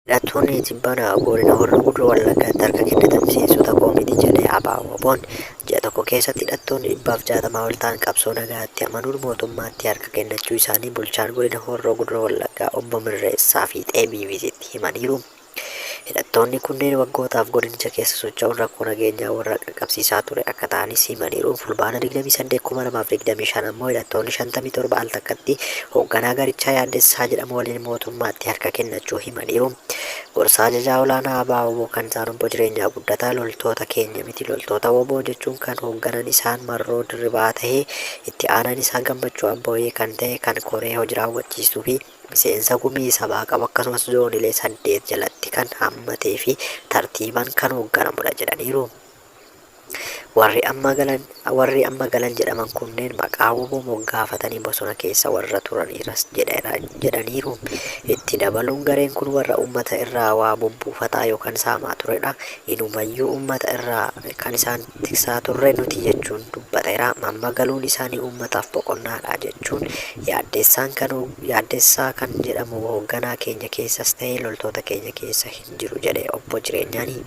Hidhattoonni tibbana godina Horroo Guduruu Wallaggaatti harka kennatan miseensota koo miti jedhe ABO-WBOn. Ji'a tokko keessatti hidhattoonni 160 ol ta'an qabsoo nagaatti amanuun mootummaatti harka kennachuu isaanii bulchaan godina Horroo Guduruu Wallaggaa Obbo Mirreessaa Fiixee BBCtti himaniiru. Hidhattoonni kunneen waggootaaf godinicha keessa socho'uun rakkoo nageenyaa warra qaqqabsiisaa ture akka ta'anis himaniiru. Fulbaana 28, 2025 ammoo hidhattoonni 57 al takkatti hoogganaa garichaa Yaaddessaa jedhamu waliin mootummaatti harka kennachuu himaniiru. Gorsaa ajajaa olaanaa ABO-wbo kan ta'an Obbo Jireenyaa Guddataa loltoota keenya miti loltoota wbo jechuun kan hoogganan isaan Marroo Dirribaa tahee itti aanaan isaa Gammachuu Abbooyee kan ta'e kan koree hoji raawwachiistuu fi miseensa gumii sabaa qabu akkasumas zoonilee 8 jalatti kan hammatee fi tartiibaan kan hoogganamudha jedhaniiru. Warri amma galan warri amma galan jedhaman kunneen maqaa wbo moggaafatanii bosona keessa warra turaniiras jedheera jedhaniiru. Itti dabaluun gareen kun warra uummata irraa waa bubbuufataa yookaan saamaa turedha. Inumayyuu uummata irraa kan isaan tiksaa turre nuti jechuun dubbateera. Amma galuun isaanii uummataaf boqonnaadha jechuun Yaaddessaan kan Yaaddessaa kan jedhamu hoogganaa keenya keessas ta'e loltoota keenya keessa hin jiru jedhe Obbo Jireenyaani.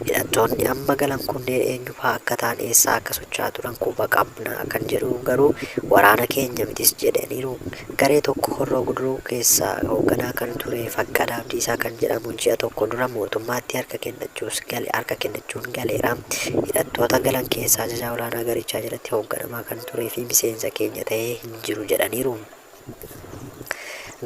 Hidhattoonni amma galan kunneen eenyufaa akka ta'an eessaa akka socho'aa turan quba qabna kan jedhu garuu waraana keenya mitis jedhaniiru. Garee tokko Horroo Guduruu keessaa hoogganaa kan ture Faqqadaa Abdiisaa kan jedhamu ji'a tokko dura mootummaatti harka kennachuus gale harka kennachuun galeera. Hidhattoota galan keessaa ajajaa olaanaa garichaa jalatti hoogganamaa kan turee fi miseensa keenya ta'ee hin jiru jedhaniiru.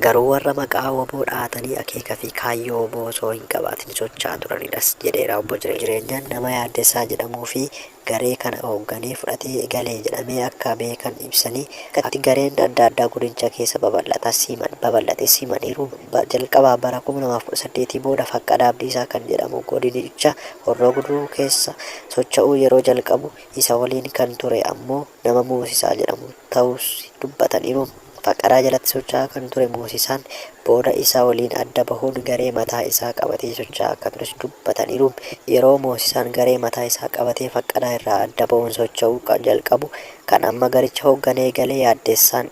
Garuu warra maqaa wbo dhahatanii akeeka fi kaayyoo wbo osoo hin qabaatin socho'aa turanidhas jedheera Obbo Jireenyaan. Nama Yaaddessaa jedhamuu fi garee kana hoogganee fudhatee gale jedhamee akka beekan ibsanii, akkatti gareen adda addaa godinicha keessa babal'ates himaniiru. Jalqaba bara 2018 booda Faqqadaa Abdiisaa kan jedhamu godinicha Horroo Guduruu keessa socho'uu yeroo jalqabu isa waliin kan ture ammoo nama Moosisaa jedhamu ta'uus dubbataniiru. Faqqadaa jalatti socho'aa kan ture Moosisaan booda isa waliin adda bahuun garee mataa isaa qabatee socho'aa akka tures dubbataniiru. Yeroo Moosisaan garee mataa isaa qabatee Faqqadaa irraa adda bahuun socho'uu jalqabu kan amma garicha hoogganee gale Yaaddessaan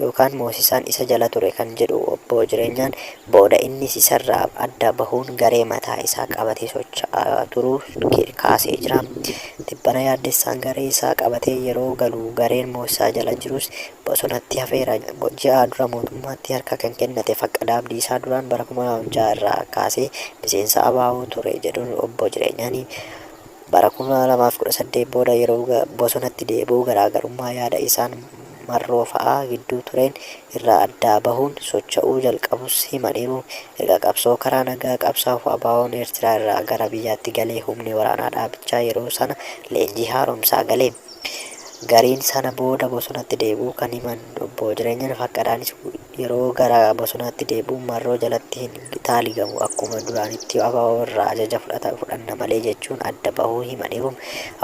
yookaan Moosisaan isa jala ture kan jedhu Obbo Jireenyaan booda innis isarraa adda bahuun garee mataa isaa qabatee socho'aa turuu kaasee jira. Tibbana Yaaddessaan garee isaa qabatee yeroo galu gareen Moosisaa jala jirus bosonatti hafeera. Ji'a dura mootummaatti harka kan kennate Faqqadaa Abdiisaa duraan bara 2006 irraa kaasee miseensa ABO ture jedhu Obbo Jireenyaan. Bara 2018 booda yeroo bosonatti deebi'u garaagarummaa yaada isaan Marroo fa'aa gidduu tureen irraa addaa bahuun socho'uu jalqabus himaniiru. Erga qabsoo karaa nagaa qabsaa'uuf ABOn Eertiraa irraa gara biyyaatti galee humni waraanaa dhaabichaa yeroo sana leenjii haaromsaa gale. Gariin sana booda bosonatti deebi'uu kan himan Obbo Jireenyaan Faqqadaanis yeroo gara bosonaatti deebi'u Marroo jalatti hin taaligamu akkuma duraanitti ABO irraa ajaja fudhanna malee jechuun adda bahuu himaniiru.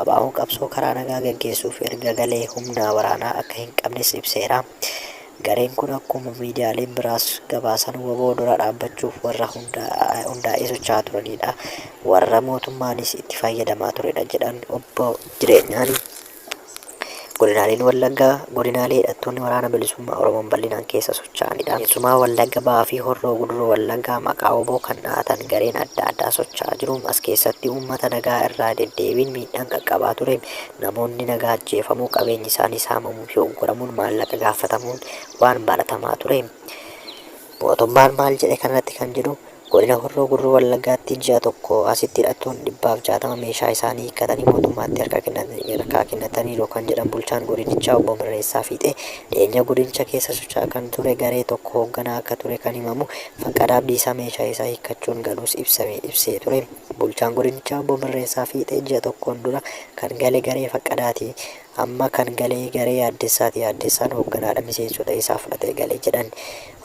ABOn qabsoo karaa nagaa gaggeessuuf erga galee humna waraanaa akka hin qabnes ibseera. Gareen kun akkuma miidiyaaleen biraas gabaasan wbo dura dhaabbachuuf warra hundaa'ee socho'aa turaniidha. Warra mootummaanis itti fayyadamaa turedha jedhan Obbo Jireenyaan. Godinaaleen Wallaggaa godinaalee hidhattoonni Waraana Bilisummaa Oromoon bal'inaan keessa socho'anidha. Keessumaa Wallagga Bahaa fi Horroo Guduruu Wallaggaa maqaa wbo kan dhahatan gareen adda addaa socho'aa jiru. As keessatti uummata nagaa irraa deddeebiin miidhaan qaqqabaa ture. Namoonni nagaa ajjeefamuu, qabeenyi isaanii saamamuu fi ugguramuu maallaqa gaafatamuun waan baratamaa ture. Mootummaan maal jedhe kanarratti kan jedhu Godina Horroo Guduruu Wallaggaatti ji'a tokko asitti hidhattoonni 160 meeshaa isaanii hiikkatanii mootummaatti harka kennataniiru kan jedhan bulchaan godinichaa Obbo Mirreessaa Fiixee, dhiyeenya godinicha keessa socho'aa kan ture garee tokko hoogganaa akka ture kan himamu Faqqadaa Abdiisaa meeshaa isaa hiikkachuun galuus ibsee ture. Bulchaan godinichaa Obbo Mirreessaa Fiixee ji'a tokkoon dura kan gale garee Faqqadaati. Amma kan gale garee Yaaddessaati. Yaaddessaan hoogganaadha miseensota isaa fudhatee gale jedhan.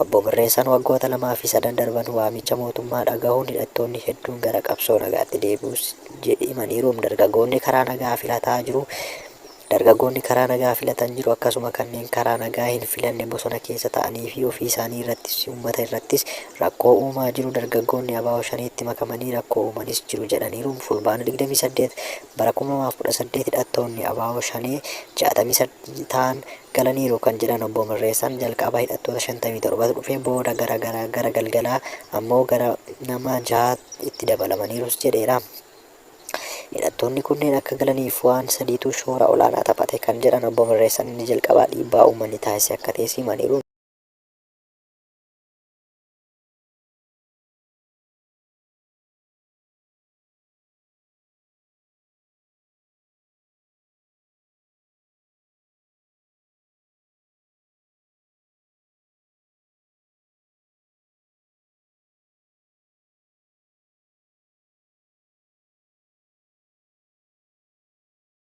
Obbo Mirreessaan waggoota lamaa fi sadan darban waamicha mootummaa dhagahuun hidhattoonni hedduun gara qabsoo nagaatti deebi'uus himaniiru. Dargaggoonni karaa nagaa filataa jiru. Dargaggoonni karaa nagaa filatan jiru, akkasuma kanneen karaa nagaa hin filanne bosona keessa ta'aniifi ofii isaanii irrattis uummata irrattis rakkoo uumaa jiru. Dargaggoonni ABO Shaneetti makamanii rakkoo uumanis jiru jedhaniiru. Fulbaana 28 bara 2018 hidhattoonni ABO Shanee 63 ta'an galaniiru kan jedhan Obbo Mirreessaan, jalqaba hidhattoota 57tu dhufe, booda gara gara galgalaa ammoo gara nama jahaa itti dabalamaniirus jedheera. Hidhattoonni kunneen akka galaniif waan sadiitu shoora olaanaa taphate kan jedhan Obbo Mirreessaan, inni jalqabaa dhiibbaa uummanni taasise akka ta'es himaniiru.